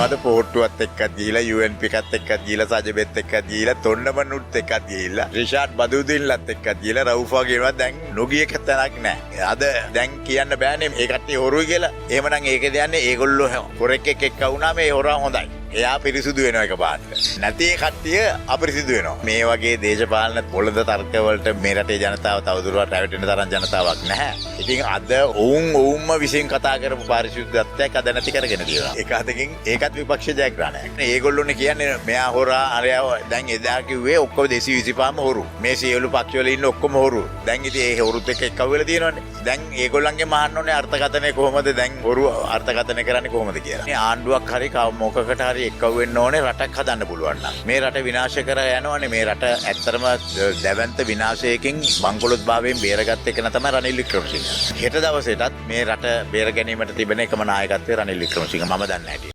මොනවද පොහොට්ටුවත් එක්කත් ගිහිලා, UNP එකත් එක්කත් ගිහිලා, සජබෙත් එක්කත් ගිහිලා, තොණ්ඩමනුත් එක්කත් ගිහිල්ලා, රිෂාඩ් බදුදින්ලත් එක්කත් ගිහිලා, රවුෆා කියනවා දැන් නොගිය තැනක් නෑ. අද දැන් කියන්න බෑනේ ඒ කට්ටිය හොරුයි කියලා. එහෙමනම් ඒක කියන්නේ ඒගොල්ලෝ හොරෙක් එක්ක එක්ක වුණාම ඒ හොරා හොඳයි. එයා පිරිසුදු වෙනවා එකපාරට. නැති කට්ටිය අපිරිසිදු වෙනවා. මේ වගේ දේශපාලන පොළඳ තර්ක වලට මේ රටේ ජනතාව තවදුරටත් රැවටෙන තරම් ජනතාවක් නැහැ. ඉතින් අද ඔවුන් ඔවුන්ම විසින් කතා කරපු පාරිශුද්ධත්වයක් අද නැති කරගෙන තියෙනවා. එක අතකින් ඒකත් විපක්ෂ ජයග්‍රහණයක්. ඒගොල්ලෝනේ කියන්නේ මෙයා හොරා, අරයා. දැන් එදා කිව්වේ ඔක්කොම 225ම හොරු. මේ සියලු පක්ෂවල ඉන්න ඔක්කොම හොරු. දැන් ඉතින් ඒ හොරුත් එක්ක එක්කව වෙලා තියෙනවනේ. දැන් ඒගොල්ලන්ගෙන් අහන්න ඕනේ අර්ථකථනය කොහොමද, දැන් හොරු අර්ථකථනය කරන්නේ කොහොමද කියලා. මේ ආණ්ඩුවක් හරි මොකකට හරි එක්කව වෙන්න ඕනේ රටක් හදන්න පුළුවන් නම්. මේ රට විනාශ කර යනවනේ. මේ රට ඇත්තටම දැවැන්ත විනාශයකින්, බංකොලොත් භාවයෙන් බේරගත්ත එක තමයි රනිල් වික්‍රමසිංහ. හෙට දවසේටත් මේ රට බේර ගැනීමට තිබෙන එකම නායකත්වය රනිල් වික්‍රමසිංහ, මම දන්න හැටියට.